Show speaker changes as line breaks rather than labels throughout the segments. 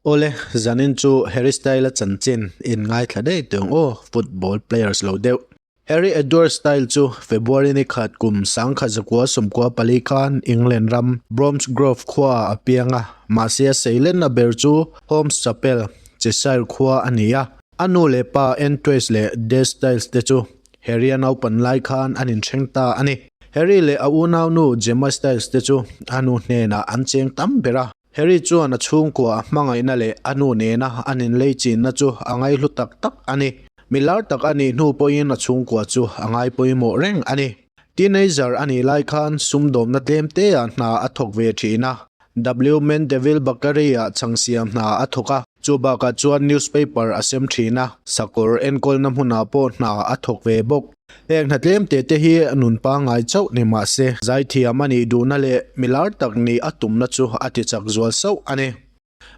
Awle, zanin chu Harry Style-a chanchin in ngaithla daih teh ang aw, football players lo deuh. Harry Edward Style chu February ni khat kum 1994 khan England ram Bromsgrove khuaah a piang a, mahse a seilenna ber chu Holmes Chapel, Cheshire khua a ni a. A nu leh pa Antois leh Des Styles te chu Harry-a naupan lai khan an inthleng ta a ni. Harry leh a unaunu Gemma Styles te chu a nu hnenah an cheng tam ber a. Harry chuan a chhungkua a hmangaihna leh a nu nena an inlei chinna chu a ngaihlu tak tak a ni. Mi lar tak a nih hnu pawhin a chhungkua chu a ngai pawimawh reng a ni. Teenager a nih lai khan sumdawmna tlem teah hna a thawk ve thin a. W. Mandeville Bakery-ah chhangsiam hna a thawk a, chu bakah chuan newspaper a sem thin a, sakawr enkawlna hmunah pawh hna a thawk ve bawk. Heng hna tlem te te hi nun pangngai chauh ni mah se, zaithiam a nih duhna leh mi lar tak nih a tumna chu a ti chak zual sauh a ni.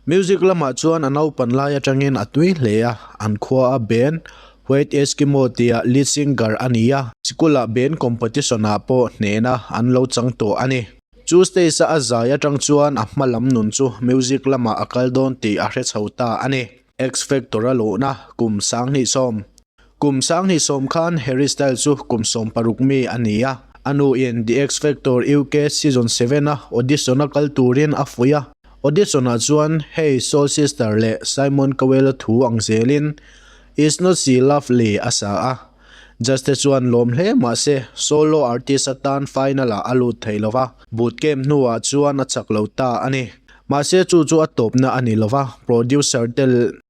Music lamah chuan a naupan lai atangin a tui hle a, an khua a band White Eskimo tia lead singer a ni a, sikulah band competition ah pawh hnehna an lo chang tawh a ni. Chu stage a a zai atang chuan a hma lam nun chu music lamah a kal dawn tih a hre chho ta a ni. X Factor a luhna kum 2010. Kum 2010 khan Harry Styles chu kum 16 mi a ni a, a nu in The X Factor UK Season 7 a audition a kal turin a fuih a. Audition ah chuan Hey Soul Sister leh Simon Cowell-a thu ang zelin Is Not She Lovely a sa a. Judge te chuan lawm hle mah se solo artist atan final ah a lut thei lo va, boot camp hnuah chuan a chak lo ta a ni. Mahse chu chu a tawpna a ni lo va, producer te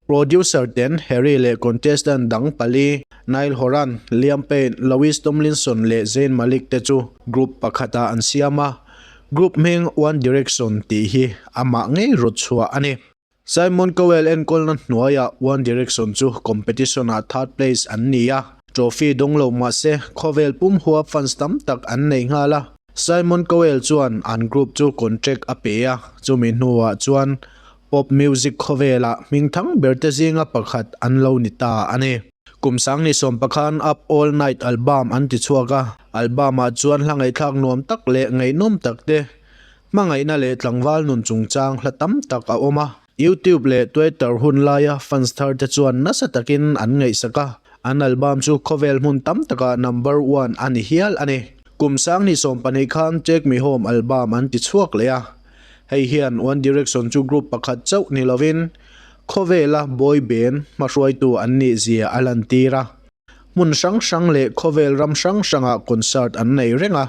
producer ten Harry leh contestant dang pali, Niall Horan, Liam Payne, Louis Tomlinson leh Zayn Malik te chu group pakhatah an siam a, group hming One Direction tih hi amah ngei rawt chhuah a ni. Simon Cowell enkawlna hnuaiah One Direction chu competition-ah third place an ni a, trophy dawng lo mah se khawvel pum huap fans tam tak an nei nghal a. Simon Cowell chuan an group chu contract a pe a, chumi hnuah chuan pop music khawvelah hmingthang berte zinga pakhat an lo ni ta a ni. Kum 2010 khan Up All Night album an ti chhuak a, album-ah chuan hla ngaihthlak nuam tak leh ngaihnawm tak te Hmangaihna leh tlangval nun chungchang hla tam tak a awm a, YouTube leh Twitter hun laia fans thar te chuan nasa takin an ngaihsak a, an album chu khawvel hmun tam takah number one a ni hial a ni. Kum 2012 khan Take Me Home album an ti chhuak leh a, hei hian One Direction chu group pakhat chauh ni lovin khawvela boy band hmahruaitu an nih zia a lantir a. Hmun hrang hrang leh khawvel ram hrang hrangah concert an nei reng a,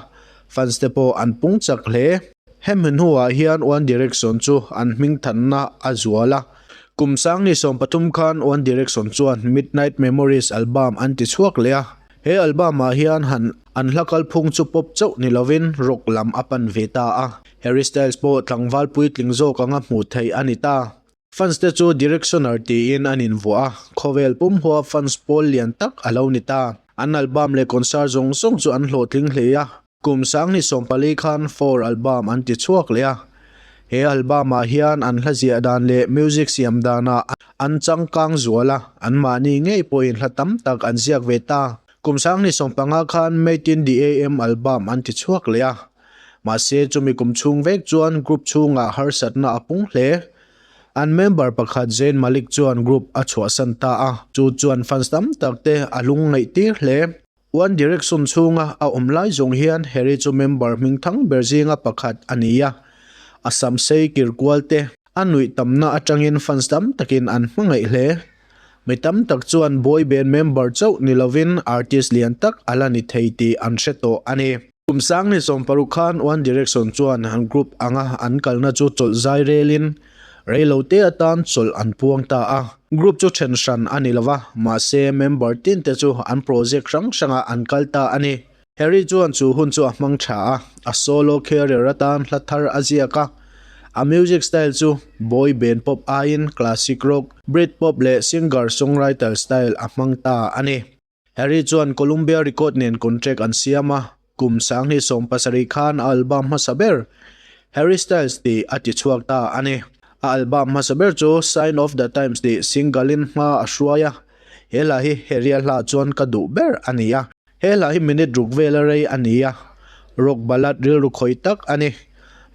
fans te pawh an pung chak hle. Hemi hnuah hian One Direction chu an hmingthanna a zual a, kum 2013 khan One Direction chuan Midnight Memories album an ti chhuak leh a, he album ah hian han an hla kalphung chu pop chauh ni lovin rock lam a pan ve ta a, Harry Styles pawh tlangval puitling zawk anga hmuh theih a ni ta. Fans te chu Directioner tiin an invuah a, khawvel pum hua fans pawl lian tak a lo ni ta. An album leh concert zawng zawng chu an hlawhtling hle a, kum 2014 khan Four album an ti chhuak leh a. He album ah hian an hla ziah dan leh music siam danah an changkang zual a, anmahni ngei pawhin hla tam tak an ziak ve ta. Kum 2015 khan Made in the AM album an ti chhuak leh a, mahse chumi kum chhung vek chuan group chhungah harsatna a pung hle. An member pakhat Zayn Malik chuan group a chhuahsan ta a, chu chuan fans tam tak te a lung ngaih tir hle. One Direction chhunga a awm lai zawng hian Harry chu member hmingthang ber zinga pakhat a ni a, a sam sei kir kual te a nuih tamna atangin fans tam takin an hmangaih hle. Mi tam tak chuan boy band member chauh ni lovin artist lian tak a la ni thei tih an hre tawh a ni. Kum 2016 khan One Direction chuan an group anga an kalna chu chawlh zai relin reilo te atan chawlh an puang ta a. Group chu then hran a ni lova, mahse member tin te chu an project hrang hrangah an kal ta a ni. Harry chuan chu hun chu a hmang tha a, a solo career atan hla thar a ziak a. A music style chu boy band pop aiin classic rock, Britpop leh singer-songwriter style a hmang ta a ni. Harry chuan Columbia Record nen contract an siam a, kum 2017 khan a album hmasa ber Harry Styles tih a ti chhuak ta a ni. A album hmasa ber chu Sign of the Times tih single-in hma a hruai a, he hla hi Harry-a hla chuan ka duh ber a ni a. He hla hi minute ruk vela rei a ni a, rock ballad rilru khawih tak a ni.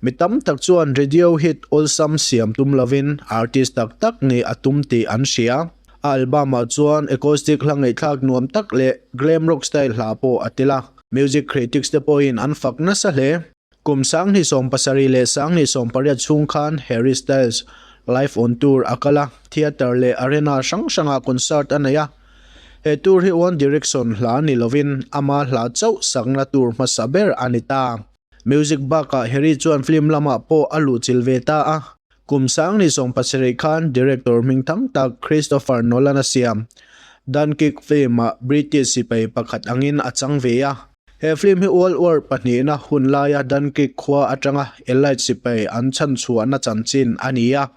Mi tam tak chuan radio hit awlsam siam tum lovin artist tak tak nih a tum tih an hria. A album-ah chuan acoustic hla ngaihthlak nuam tak leh glam rock style hla pawh a tel a, music critics te pawhin an fak nasa hle. Kum 2017 leh 2018 chhung khan Harry Styles live on tour a kal a, theatre leh arena hrang hrangah concert a nei a. He tour hi One Direction hla ni lovin ama hla chauh sakna tour hmasa ber a ni ta. Music bakah Harry chuan film lamah pawh a luhchilh ve ta a. Kum 2017 khan director hming thang tak Christopher Nolan a siam Dunkirk film-ah British sipai pakhat angin a chang ve a. He film hi World War pahnihna hun laia Dunkirk khua atanga Allied sipai an chhanchhuahna chanchin a ni a.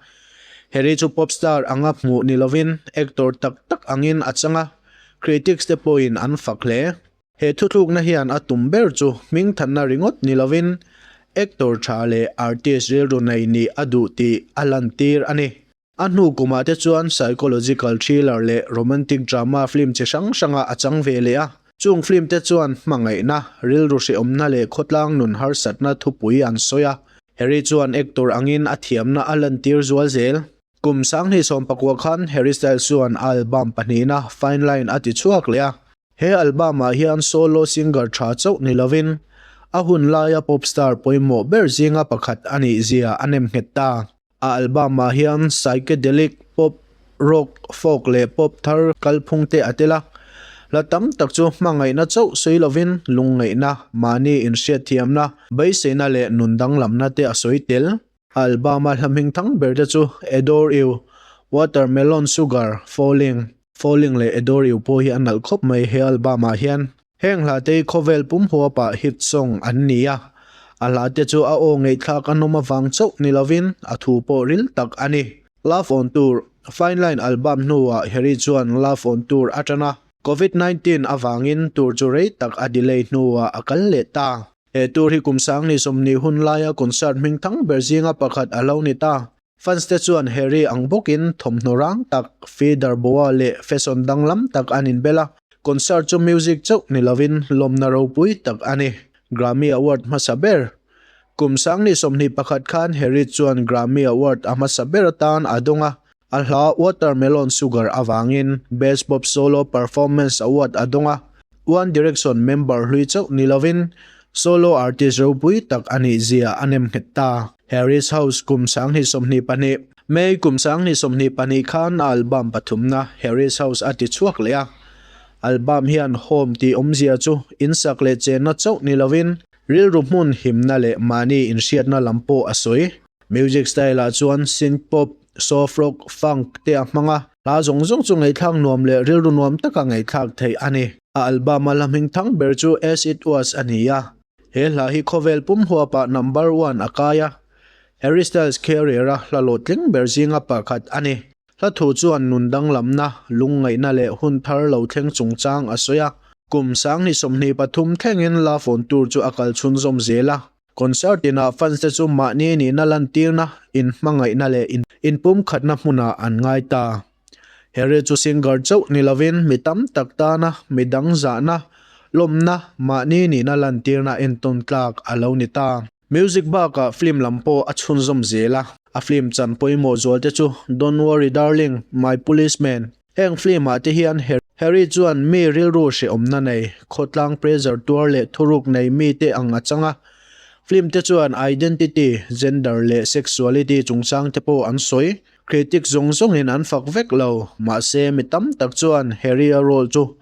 Harry chu pop star anga hmuh ni lovin actor tak tak angin a chang a, critics te pawhin an fak hle. He thuthlukna hian a tum ber chu hmingthanna ringawt ni lovin actor tha leh artist rilru nei nih a duh tih a lantir a ni. A hnu kumah te chuan psychological thriller leh romantic drama film chi hrang hrangah a chang ve leh a. Chung film te chuan hmangaihna, rilru hrehawmna leh khawtlang nun harsatna thupui an sawi a. Harry chuan actor angin a thiamna a lantir zual zel. Kum 2019 khan Harry Styles chuan a album pahnihna Fine Line a ti chhuak leh a. He album-ah hian solo singer tha chauh ni lovin a hun laia pop star pawimawh ber zinga pakhat a nih zia a nem nghet ta. A album-ah hian psychedelic, pop, rock, folk leh pop thar kalphung te a tel a. Hla tam tak chu hmangaihna chauh sawi lovin lungngaihna, mahni inhriatthiamna, beiseina leh nun danglamna te a sawi tel. A album-a hla hming thang ber te chu Adore You, Watermelon Sugar, Falling, Falling leh Adore You pawh hi a nalh khawp mai he album-ah hian. Heng hla te hi khawvel pum huapah hit song an ni a, a hla te chu a aw ngaihthlak a nawm avang chauh ni lovin a thu pawh ril tak a ni. Love on Tour, Fine Line album hnuah Harry chuan Love on Tour a tan a, Covid 19 avangin tour chu rei tak a delay hnuah a kal leh ta. He tour hi kum 2020 hun laia concert hming thang ber zinga pakhat a lo ni ta. Fans te chuan Harry ang bawkin thawmhnaw rang tak, feather boa leh fashion danglam tak an inbel a, concert chu music chauh ni lovin lawmna ropui tak a ni. Grammy Award hmasa ber. Kum 2021 khan Harry chuan Grammy Award a hmasa ber atan a dawng a, a hla Watermelon Sugar avangin Best Pop Solo Performance Award a dawng a, One Direction member hlui chauh ni lovin solo artist ropui tak a nih zia a nem nghet ta. Harry's House kum 2022 May kum 2022 khan a album pathumna Harry's House a ti chhuak leh a. Album hian home tih awmzia chu insak leh chenna chauh ni lovin rilru hmun himna leh mahni inhriatna lam pawh a sawi. Music style ah chuan synth pop, soft rock, funk te a hmang a, hla zawng zawng chu ngaihthlak nuam leh rilru nuam taka ngaihthlak theih a ni. A album a hla hming thang ber chu As It Was a ni a, he hla hi khawvel pum huapah number one a kai a, Harry Styles career a hla hlawhtling ber zinga pakhat a ni. Hla thu chuan nun danglamna, lungngaihna leh hun thar lo thleng chungchang a sawi a, kum 2023 thlengin Love on Tour chu a kal chhunzawm zel a. Concert inah fans te chu mahni nihna lantirna, inhmangaihna leh inpumkhatna hmunah an ngai ta. Harry chu singer chauh ni lovin mi tam tak tana mi dang zahna, lawmna, mahni nihna lantirna entawn tlak a lo ni ta. Music bakah film lam pawh a chhunzawm zel a, a film chan pawimawh zual te chu Don't Worry Darling, My Policeman, Heng film-ah te hian Harry chuan mi rilru hrehawmna nei, khawtlang pressure tuar leh thuruk nei mite ang a chang a. Film te chuan identity, gender leh sexuality chungchang te pawh an sawi. Critic zawng zawngin an fak vek lo, mahse mi tam tak chuan Harry-a role chu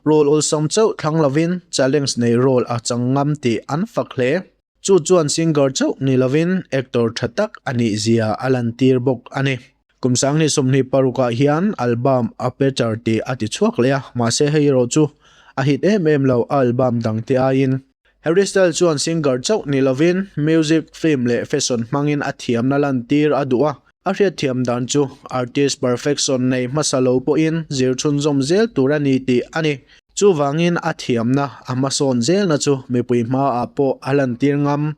role awlsam chauh thlang lovin challenge nei role a chang ngam tih an fak hle. Chu chuan singer chauh ni lovin actor tha tak a nih zia a lantir bawk a ni. Kum 2026 ah hian album Aperture tih a ti chhuak leh a, mahse hei erawh chu a hit em em lo a album dangte aiin. Harry Styles chuan singer chauh ni lovin music, film leh fashion hmangin a thiamna lantir a duh a, a hriatthiam dan chu artist perfection nei hmasa lo pawhin zir chhunzawm zel tur a ni tih a ni. Chuvangin a thiamna a hmasawn zelna chu mipui hmaah pawh a lantir ngam.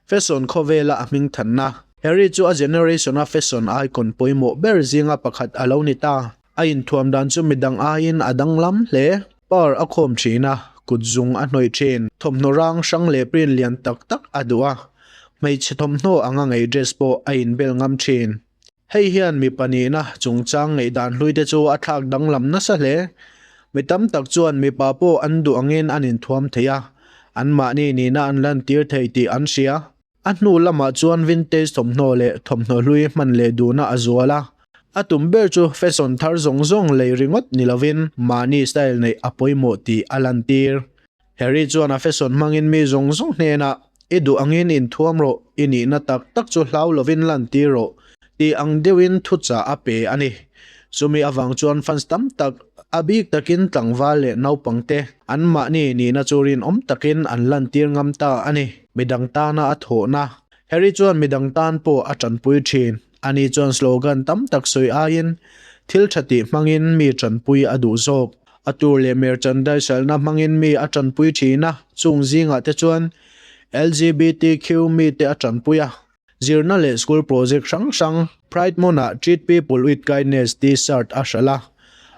Fashion khawvela a hming thanna. Harry chu a generation-a fashion icon pawimawh ber zinga pakhat a lo ni ta. A inthuam dan chu midang aiin a danglam hle. Par a khawm thin a, kut zung a hnawih thin. Thawmhnaw rang hrang leh print lian tak tak a duh a. Hmeichhe thawmhnaw anga ngei dress pawh a inbel ngam thin. Hei hian mipa nihna chungchang ngaihdan hluite chu a thlak danglam nasa hle. Mi tam tak chuan mipa pawh an duh angin an inthuam thei a, anmahni nihna an lantir thei tih an hria. A hnu lamah chuan vintage thawmhnaw leh thawmhnaw hlui hman leh duhna a zual a. A tum ber chu fashion thar zawng zawng lei ringawt ni lovin mahni style neih a pawimawh tih a lantir. Harry chuan a fashion hmangin mi zawng zawng hnenah, I duh angin inthuam rawh, i nihna tak tak chu hlau lovin lantir rawh, tih ang deuhin thuchah a pe a ni. Chumi avang chuan fans tam tak, a bik takin tlangval leh naupangte, anmahni nihna chu rinawm takin an lantir ngam ta a ni. Midang tana a thawhna. Harry chuan midang tan pawh a tanpui thin. Ani chuan slogan tam tak sawi aiin, thil tha tih hmangin mi tanpui a duh zawk. A tur leh merchandise hralhna hmangin mi a tanpui thin a, chung zingah te chuan LGBTQ mite a tanpui a. Zirna leh school project hrang hrang Pride Month-ah Treat People With Kindness T-shirt a hralh a.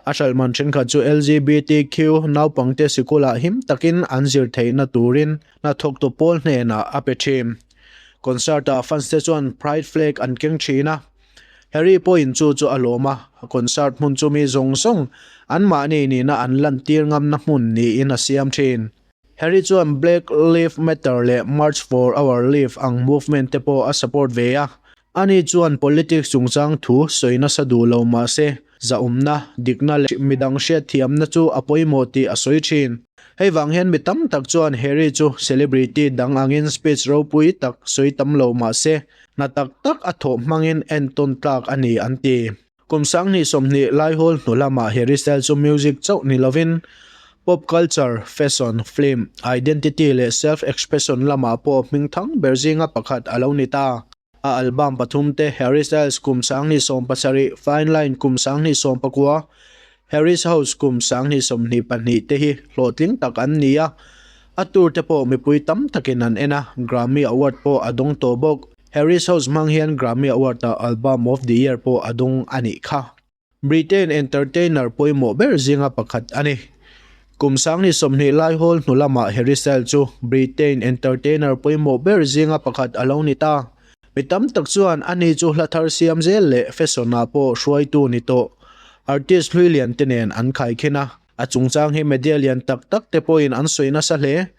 A hralh man thenkhat chu LGBTQ naupangte sikulah him takin an zir theihna turin hnathawktu pawl hnenah a pe thin. Concert-ah fans te chuan Pride flag an keng thin a. Harry pawhin chu chu a lawm a, concert hmun chu mi zawng zawng anmahni nihna an lantir ngamna hmun niin a siam thin. Harry chuan Black Live Matter leh March for Our Live ang movement te pawh a support ve a. Ani chuan politics chungchang thu sawi nasa duh lo mah se, zahawmna, dikna leh midang hriatthiamna chu a pawimawh tih a sawi thin. Hei vang hian mi tam tak chuan Harry chu celebrity dang angin speech ropui tak sawi tam lo mah se, hna tak tak a thawh hmangin entawn tlak a ni an ti. Kum 2020 laihawl hnu lamah Harry Styles chu music chauh ni lovin pop culture, fashion, film, identity leh self-expression lamah pawh hmingthang ber zinga pakhat a lo ni ta. A album pathum te Harry Styles kum 2017, Fine Line kum 2019, Harry's House kum 2022 te hi hlawhtling tak an ni a, a tour te pawh mipui tam takin an en a, Grammy Award pawh a dawng tawh bawk. Harry's House hmang hian Grammy Award-ah Album of the Year pawh a dawng a nih kha. Britain entertainer pawimawh ber zinga pakhat a ni. Kum 2020 laihawl hnu lamah Harry Styles chu Britain entertainer pawimawh ber zinga pakhat a lo ni ta. Mi tam tak chuan ani chu hla thar siam zel leh fashion-ah pawh hruaitu ni tawh artist hlui lian te nen an khaikhin a. A chungchang hi media lian tak tak te pawhin an sawi nasa hle.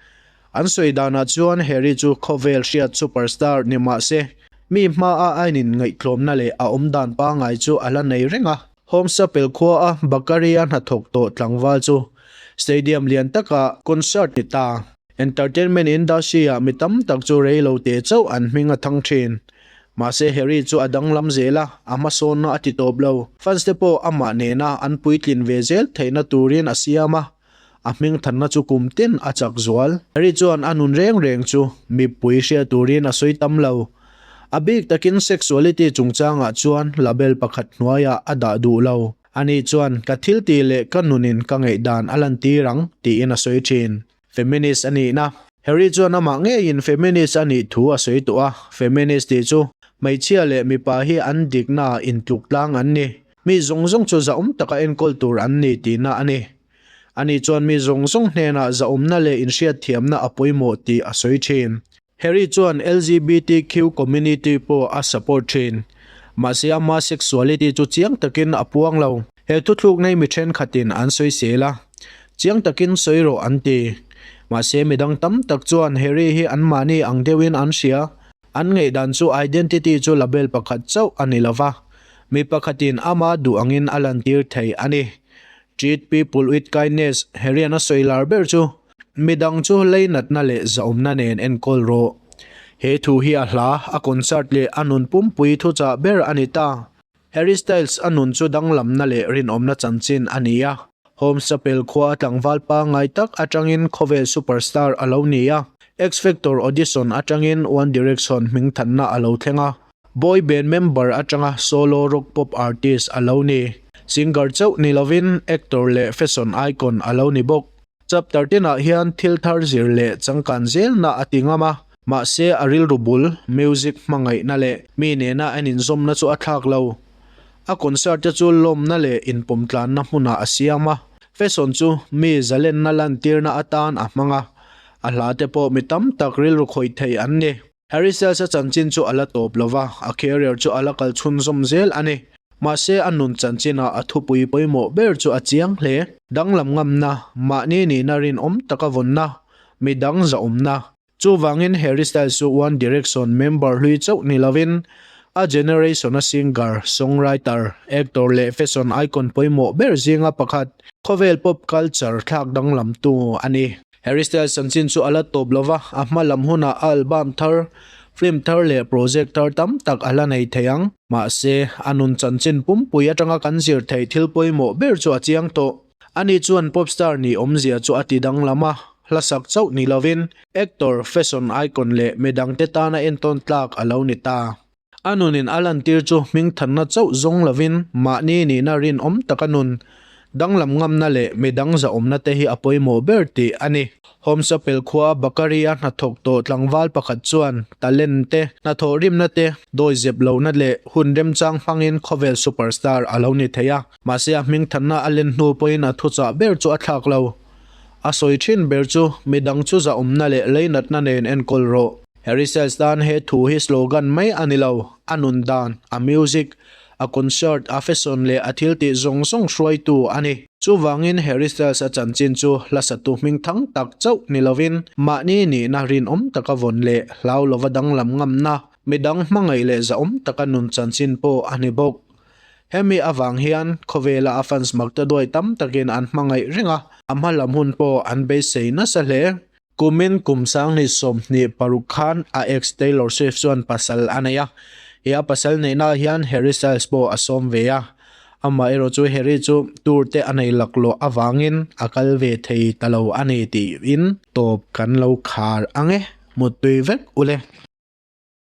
An sawi danah chuan Harry chu khawvel hriat superstar ni mah se, mi hmaa a inin ngaihtlawmna leh a awmdan pangngai chu a la nei reng a. Homsapel khuaa Bakaria hnathawk tawh tlangval chu stadium lian takah concert ni ta. Entertainment industry-ah mi tam tak chu rei lo te chauh an hming a thang thin. Mahse Harry chu a danglam zel a, a hmasawnna a ti tawp lo. Fans te pawh amah nena an puitlin ve zel theihna turin a siam a. A hming thanna chu kum tin a chak zual. Harry chuan a nun reng reng chu mipui hriat turin a sawi tam lo. A bik takin sexuality chungchangah chuan label pakhat hnuaiah a dah duh lo. Ani chuan, Ka thil tih leh ka nunin ka ngaihdan a lantir ang, tiin a sawi thin. Feminist a nihna. Harry chuan amah ngeiin feminist a nih thu a sawi tawh a. Feminist tih chu hmeichhia leh mipa hi an diknaah intluk tlang an ni. Mi zawng zawng chu zahawm taka enkawl tur an ni tihna a ni. Ani chuan mi zawng zawng hnenah zahawmna leh inhriatthiamna a pawimawh tih a sawi thin. Harry chuan LGBTQ community pawh a support thin. Mahse ama sexuality chu chiang takin a puang lo. He thuthluk nei mi thenkhatin an sawi sel a, chiang takin sawi rawh an ti. Mahse midang tam tak chuan Harry hi anmahni ang deuhin an hria. An ngaihdan chu identity chu label pakhat chauh a ni lova, Mi pakhatin ama duh angin a lantir thei a ni. Treat people with kindness, Harry-a'n a sawi lar ber chu, Midang chu leinatna leh zahawmna nen enkawl rawh. He thu hi a hla, a concert leh a nun pumpui thuchah ber a ni ta. Harry Styles a nun chu danglamna leh rinawmna chanchin a ni a. Home Chapel khua a tlangval pangngai tak atangin khawvel superstar a lo ni a. X Factor audition atangin One Direction hmingthanna a lo thleng a. Boy band member atanga solo rock pop artist a lo ni. Singer chauh ni lovin actor leh fashion icon a lo ni bawk. Chapter tinah hian thil thar zir leh changkan zelna a ti ngam a, mahse a rilru bul, music hmangaihna leh mi nena en inzawmna chu a thlak lo. A concert te chu lawmna leh inpawmtlanna hmunah a siam a, fashion chu mi zalenna lantirna atan a hmang a, a hla te pawh mi tam tak rilru khawih thei an ni. Harry Styles-a chanchin chu a la tawp lo va, a career chu a la kal chhunzawm zel a ni. Mahse, a nun chanchinah a thupui pawimawh ber chu a chiang hle. Danglam ngamna, mahni nihna rinawm taka vawnna, midang zahawmna. Chuvangin Harry Styles chu One Direction member hlui chauh ni lovin, a generation-a singer, songwriter, actor leh fashion icon pawimawh ber zinga pakhat, khawvel pop culture thlak danglamtu a ni. Harry Styles chanchin chu a la tawp lo va, a hma lam hunah a album thar, film thar leh project thar tam tak a la nei thei ang. Mahse, a nun chanchin pumpui atanga kan zir theih thil pawimawh ber chu a chiang tawh. Ani chuan pop star nih awmzia chu a ti danglam a, hla sak chauh ni lovin actor, fashion icon leh midangte tana entawn tlak a lo ni ta. A nunin a lantir chu hmingthanna chauh zawng lovin mahni nihna rinawm taka nun, danglam ngamna leh midang zahawmna te hi a pawimawh ber tih a ni. Homsapel khua Bakari-a hnathawk tawh tlangval pakhat chuan talent te, hnathawh rimna te, dawizep lohna leh hun remchang hmangin khawvel superstar a lo ni thei a. Mahse a hmingthanna a len hnu pawhin a thuchah ber chu a thlak lo. A sawi thin ber chu midang chu zahawmna leh leinatna nen enkawl rawh. Harry Styles tan he thu hi slogan mai a ni lo, a nun dan, a music, a concert, a fashion leh a thil tih zawng zawng hruaitu a ni. Chuvangin Harry Styles a chanchin chu hla satu hming thang tak chauh ni lovin mahni nihna rinawm taka vawn leh hlau lova danglam ngamna, midang hmangaih leh zahawm taka nun chanchin pawh a ni bawk. Hemi avang hian khawvela a fans makta duai tam takin an hmangaih reng a, a hma lam hun pawh an beisei nasa hle. Kumin kum 2026 khan a ex Taylor Swift chuan pasal a nei a, he a pasal neihnaah hian Harry Styles pawh a sawm ve a. Amaherawh chu Harry chu tour te a nei laklawh avangin a kal ve thei ta lo a ni tiin tawp kan lo khar ang e, muttui vek ule.